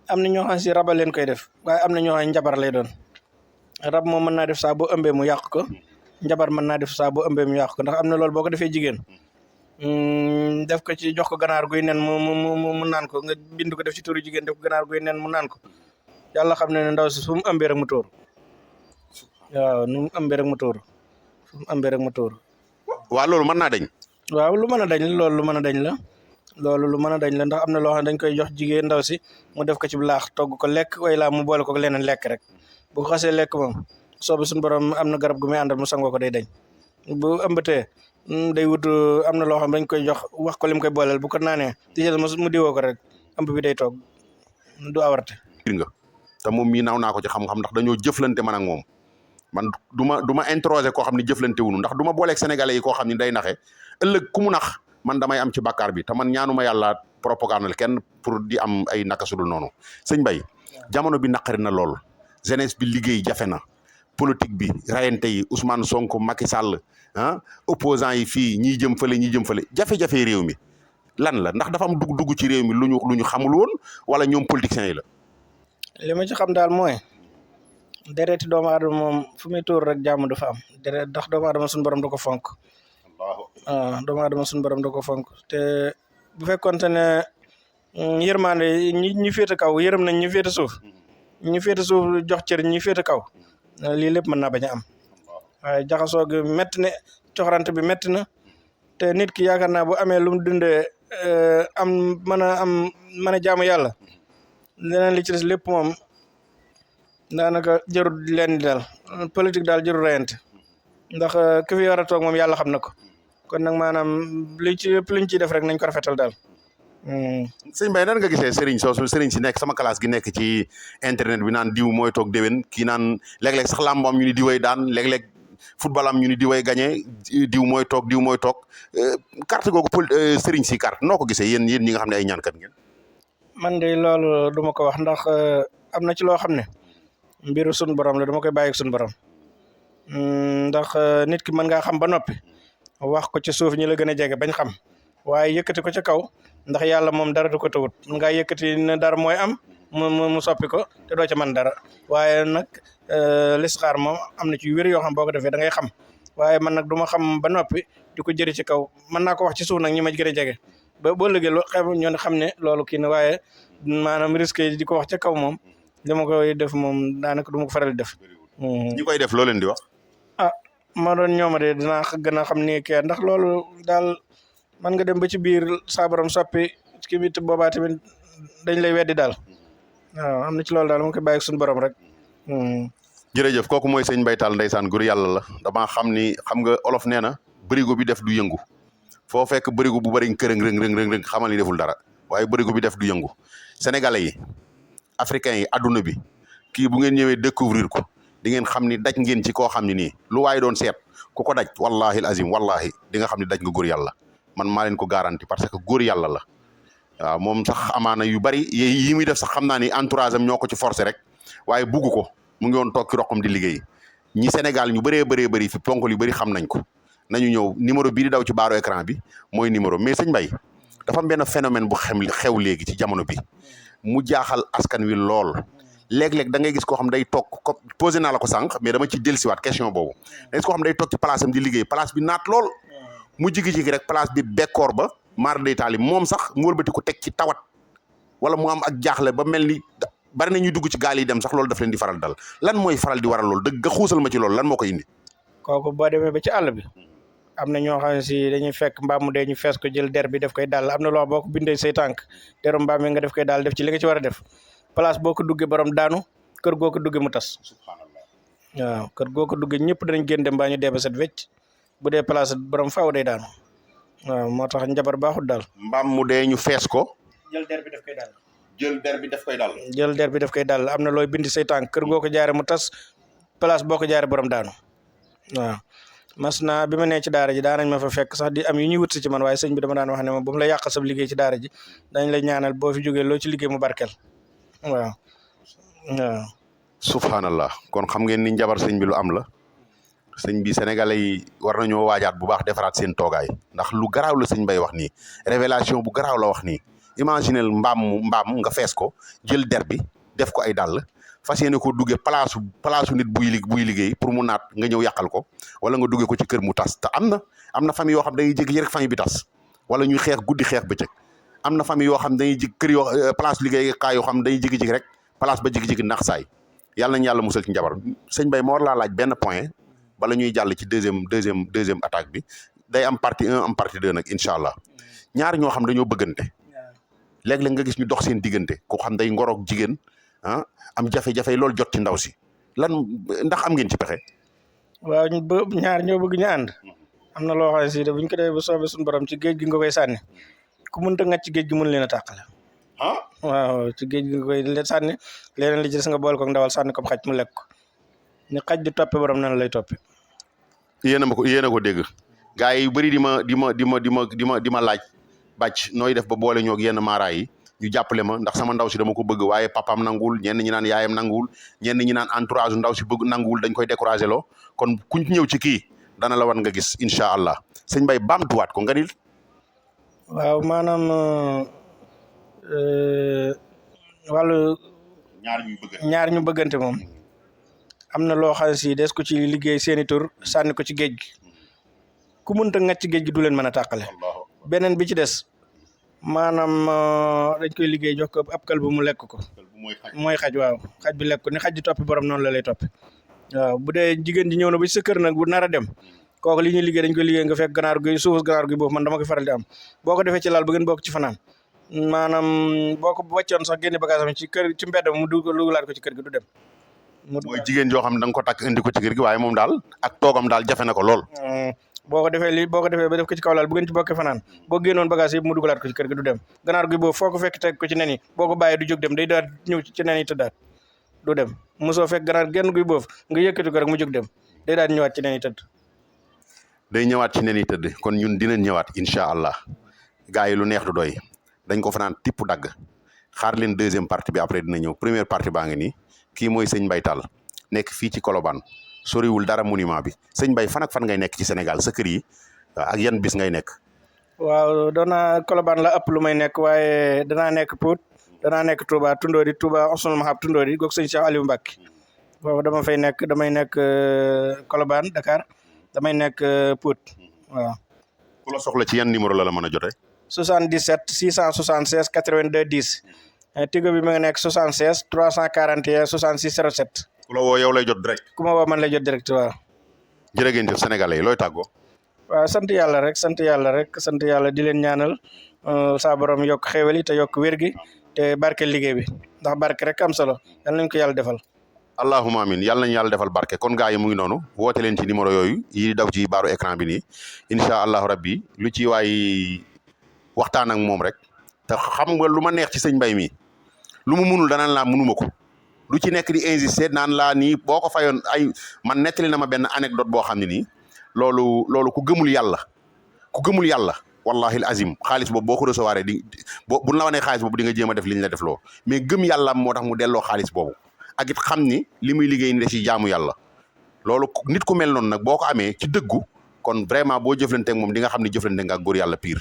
am na ñoo xam si raba leen koy def waaye am na ñoo xam njabar lay doon rab moom mën naa def saa boo ëmbee mu yàq ko njabar mën naa def saa boo ëmbee mu yàq ko ndax am na loolu boo ko defee jigéen def ko ci jox ko ganaar guy nen mu naan ko nga bind ko def ci turu jigéen def ko ganaar guy nen mu naan ko yàlla xam ne ndaw si fu mu ëmbee rek mu tóoru waaw nu mu ëmbee rek mu tóoru fu mu ëmbee rek mu tóoru waa loolu mën naa dañ waaw lu mën a dañ la loolu lu mën a dañ la loolu lu mën a dañ la ndax am na loo xam ne dañ koy jox jigéen ndaw si mu def ko ci laax togg ko lekk way laa mu boole ko leneen lekk rek bu ko xasee lekk moom soobu suñu borom am na garab gu muy àndal mu sangoo ko day dañ bu ëmbatee day wut am na loo xam dañ koy jox wax ko lim koy booleel bu ko naanee tijjel mu diwoo ko rek ëmb bi day toog du awarte nga te moom mii naaw naa ko ci xam-xam ndax dañoo jëflante man ak moom man du ma introsé koo xam ne jëflante wunu ndax du ma booleeg sénégalais yi koo xam ne day naxe ëllëg ku mu nax man damay am ci bàkkaar bi te man ñaanuma yàlla propagandal kenn pour di am ay naka sudul noonu sëñ Mbaye jamono bi naqari na lool jeunesse bi liggéey jafe na politique bi rayante yi Ousmane Sonko Macky Sall opposant yi fii ñii jëm fële jafe-jafe réew mi lan la ndax dafa am dugg ci réew mi lu ñu xamul woon wala ñoom politiciens yi la li ma ci xam daal mooy dereeti doomu aadama moom fu muy tuur rek jàmm du fa am deret ndax doomu aadama suñu borom da ko fonk waaw doomu aadama suñu borom da ko fonk te bu fekkonte ne yërmande ñi féete kaw yërëm nañ ñi féete suuf jox cër ñi féete kaw lii lépp mën naa bañ a am waaye jaxasoo gi métti ne coxarante bi métti na te nit ki yaakaar naa bu amee lu mu dundee mën a jaamu yàlla leneen li ci des lépp moom daanaka jarul leen di daal politique daal jarul rayante ndax ki fi war a toog moom yàlla xam na ko kon nag maanaam li ci lépp luñ ciy def rek nañ ko rafetal daal. sëñ Mbaye nan nga gisee sëriñ si nekk sama classe gi nekk ci internet bi naan diw mooy toog déwén kii naan léeg-léeg sax làmb am ñu ni diwee daan léeg-léeg football am ñu ni diwee gagné diw mooy toog carte googu sëriñ si carte noo ko gisee yéen ñi nga xam ne ay ñaankat ngeen. man de loolu du ma ko wax ndax am na ci loo xam ne mbiru suñu borom la dama koy bàyyi ak suñu borom ndax nit ki mën ngaa xam ba noppi wax ko ci suuf ñi la gën a jege bañ xam waaye yëkkati ko ca kaw ndax yàlla moom dara du ko tawut mën ngaa yëkkati ne dara mooy am mu soppi ko te doo ca mën dara waaye nag listixaar moom am na ci yu wér yoo xam boo ko defee da ngay xam waaye man nag du ma xam ba noppi di ko jëri ci kaw mën naa ko wax ci suuf nag ñi ma gën a jege ba boo lëgee ñoo xam ne loolu kii na waaye maanaam risque di ko wax ca kaw moom li ma koy def moom daanaka du ma ko faral di def. ñi koy def loo leen di wax. ma doon ñooma de dinaa gën a xam ni kii ndax loolu daal man nga dem ba ci biir saa borom soppi kii bi boobaa tamit dañ lay weddi daal waaw am na ci loolu daal ma koy bàyyi suñu borom rek. jërëjëf kooku mooy sëñ Mbaye Tall ndeysaan gur yàlla la damaa xam nga olof nee na bërigo bi def du yëngu foo fekk bërigo bu bëri kërëng rëng xamal ni deful dara waaye bërigo bi def du yëngu sénégalais yi africains yi adduna bi kii bu ngeen ñëwee découvrir ko di ngeen xam ni daj ngeen ci koo xam ne nii lu waaye doon seet ku ko daj wallahi azim wallahi di nga xam ne daj nga góor yàlla man maa leen ko garanti parce que góor yàlla la waaw moom sax amaana yu bari yi muy def sax xam naa ni entourage am ñoo ko ci forcé rek waaye bugg ko mu ngi woon toog ci roqam di liggéey ñi Sénégal ñu bëree fi ponkol yu bëri xam nañ ko nañu ñëw numéro bii di daw ci baaru écran bi mooy numéro mais sëñ Mbaye dafa am benn phénomène bu xew léegi ci jamono bi mu jaaxal askan wi lool léeg-léeg da ngay gis koo xam day toog ko posé naa la ko sànq mais dama ci dellusiwaat question boobu da ngay gis koo xam day toog ci place am di liggéey place bi naat lool mu jigi-jigi rek place bi bekkoor ba maar day taali moom sax mu wëlbati ko teg ci tawat wala mu am ak jaaxle ba mel ni bari na ñuy dugg ci gaal yi dem sax loolu daf leen di faral dal lan mooy faral di waral loolu dëgg nga xuusal ma ci loolu lan moo ko indi. kooku boo demee ba ci àll bi am na ñoo xam ne si dañuy fekk mbaam mu dee ñu fees ko jël der bi def koy dal am na loo boo ko bindee say tànk deru mbaam mi nga def koy daal def ci li nga ci war a def place boo ko duggee borom daanu kër goo ko duggee mu tas. waaw kër goo ko duggee ñëpp danañ génn dem baa ñu dee ba set wecc bu dee place borom faaw day daanu waaw moo tax njabar baaxul daal. mbaam mu dee ñu fees ko. jël der bi def koy daal. jël der bi daf koy dal. jël der bi daf koy dal am na looy bind say tànk kër goo ko jaare mu tas place boo ko jaare borom daanu waaw. mas naa bi ma nee ci daara ji daanañ ma fa fekk sax di am yu ñuy wut si ci man waaye sëñ bi dama daan wax ne ma bu mu la yàqal sa liggéey ci daara ji dañ lay ñaanal boo fi jógee loo ci liggéey mu barkel waaw. subhanallah kon xam ngeen ni njabar sëñ bi lu am la sëñ bi sénégalais yi war nañoo waajaat bu baax defaraat seen toogaay ndax lu garaaw la sëñ Mbaye wax nii révélation bu garaaw la wax nii imaginel mbaam nga fees ko jël der bi def ko ay dàll fas yéene ko duggee palaasu nit buy liggéey pour mu naat nga ñëw yàqal ko wala nga duggee ko ci kër mu tas te am na famille yoo xam dañuy jékki rek famille bi tas wala ñuy xeex guddi xeex bëccëg am na famille yoo xam dañuy jig kër yoo place liggéeykaay yoo xam dañuy jékki-jékki rek place ba jékki-jékki nax saay yàlla nañu yàlla musal ci njabar sëñ Mbaye ma war laa laaj benn point bala ñuy jàll ci deuxième attaque bi day am partie 1 am partie 2 nag incha allah ñaar ñoo xam dañoo bëggante léeg-léeg nga gis ñu dox seen diggante ko xam day ngoroog jigéen am jafe-jafe loolu jot ci ndaw si lan ndax am ngeen ci pexe. waaw ñaar ñoo bëgg ñu ànd am na loo xam ne si de buñ ko defee bu soobee suñu borom ci géej gi nga koy sànni ku mënta ngacc ci géej gi mën leen a tàqale. waaw ci géej gi nga koy sànni leneen li ci des nga boole ko ndawal sànni ko xaj mu lekk ko ni xaj di toppe borom nan lay toppe. yéen a ko dégg gars yi yu bëri di ma laaj bàcc nooy def ba boole ñoog yenn maara yi ñu jàppale ma ndax sama ndaw si dama ko bëgg waaye papaam nanguwul ñenn ñi naan yaayam nanguwul ñenn ñi naan entourage ndaw si bëgg nanguwul dañ koy découragé loo kon kuñ ñëw ci kii dana la wan nga gis incha allah sëñ Mbaye baamtuwaat ko nga ni. waaw maanaam wàllu ñaar ñu bëggante moom am na loo xam ne si des ko ci liggéey seeni tur sànni ko ci géej gi ku mënta ngacc ci géej gi du leen mën a tàqale. beneen bi ci des maanaam dañ koy liggéey jox ko ab kël bu mu lekk ko mooy xaj waaw xaj bi lekk ko ni xaj di toppi borom noonu la lay toppe waaw bu dee jigéen ji ñëw na ba ci sa kër nag bu nar a dem kooku li ñuy liggéey dañ koy liggéey nga fekk ganaar gi suufus ganaar gi boobu man dama koy faral di am boo ko defee ci laal ba ngeen bokk ci fanaan maanaam boo ko wàccoon sax génne bagage am ci mbedd mu dugalaat ko ci kër gi du dem. mooy jigéen joo xam ne da nga ko takk indi ko ci kër gi waaye moom daal ak toogam daal jafe na ko lool. boo ko defee ba def ko ci kaw laal bu ngeen ci bokkee fanaan boo génnoon bagage yëpp mu dugalaat ko ci kër gi du dem ganaar gi boobu foo ko fekk teg ko ci nen yi boo ko bàyyee du jóg dem day daal ñëw ci nen yi tëddaat du dem mosoo fekk ganaar genn guy boobu nga yëkkati ko rek mu jóg dem day daal ñëwaat ci nen yi tëdd. day ñëwaat ci nen yi tëdd kon ñun dinañ ñëwaat incha allah gars yi lu neex du doy dañ ko fanaan tipp dagg xaar leen deuxième partie bi après dina ñëw première partie baa ngi nii kii mooy sëñ Mbaye Tall nekk fii ci Colobane soriwul dara monument bi sëñ Mbaye fan ak fan ngay nekk ci Sénégal sa kër yi ak yan bis ngay nekk. waaw doona Colobane la ëpp lu may nekk waaye danaa nekk Pout danaa nekk Touba Tundóori Touba Osnul Mahab Tundóori goog sëñ Cheikh Aliou Mbacke boobu damay nekk Colobane Dakar damay nekk Pout waaw. ku la soxla ci yan numéro la mën a jotee. 77 676 82 10 Tigo bi ma nga nekk 76 341 66 07. ku la woo yow lay jot direct. ku ma woo man lay jot direct waaw. jërë ngeen jëf sénégalais yi looy tàggoo. waaw sant yàlla rek di leen ñaanal saa borom yokk xéwal yi te yokk wér gi te barke liggéey bi ndax barke rek am solo yal nañ ko yàlla defal. allahumma amin yàlla nañu yàlla defal barke kon gars yi mu ngi noonu woote leen ci numéro yooyu yi daw ci baaru écran bi nii incha allahu rabbi lu ci waay waxtaan ak moom rek te xam nga lu ma neex ci sëñ Mbaye mi lu mu munul danaan laa munuma ko lu ci nekk di insister naan laa nii boo ko fayoon ay man nettali na ma benn anecdote boo xam ne nii loolu ku gëmul yàlla wallahi al azim xaalis boobu boo ko recevoir buñ la wanee xaalis boobu di nga jéem a def li ñu la def loo mais gëm yàlla moo tax mu delloo xaalis boobu ak it xam ni li muy liggéey ni da ci jaamu yàlla loolu nit ku mel noonu nag boo ko amee ci dëggu kon vraiment boo jëflante ak moom di nga xam ne jëflante nga ak góor yàlla pire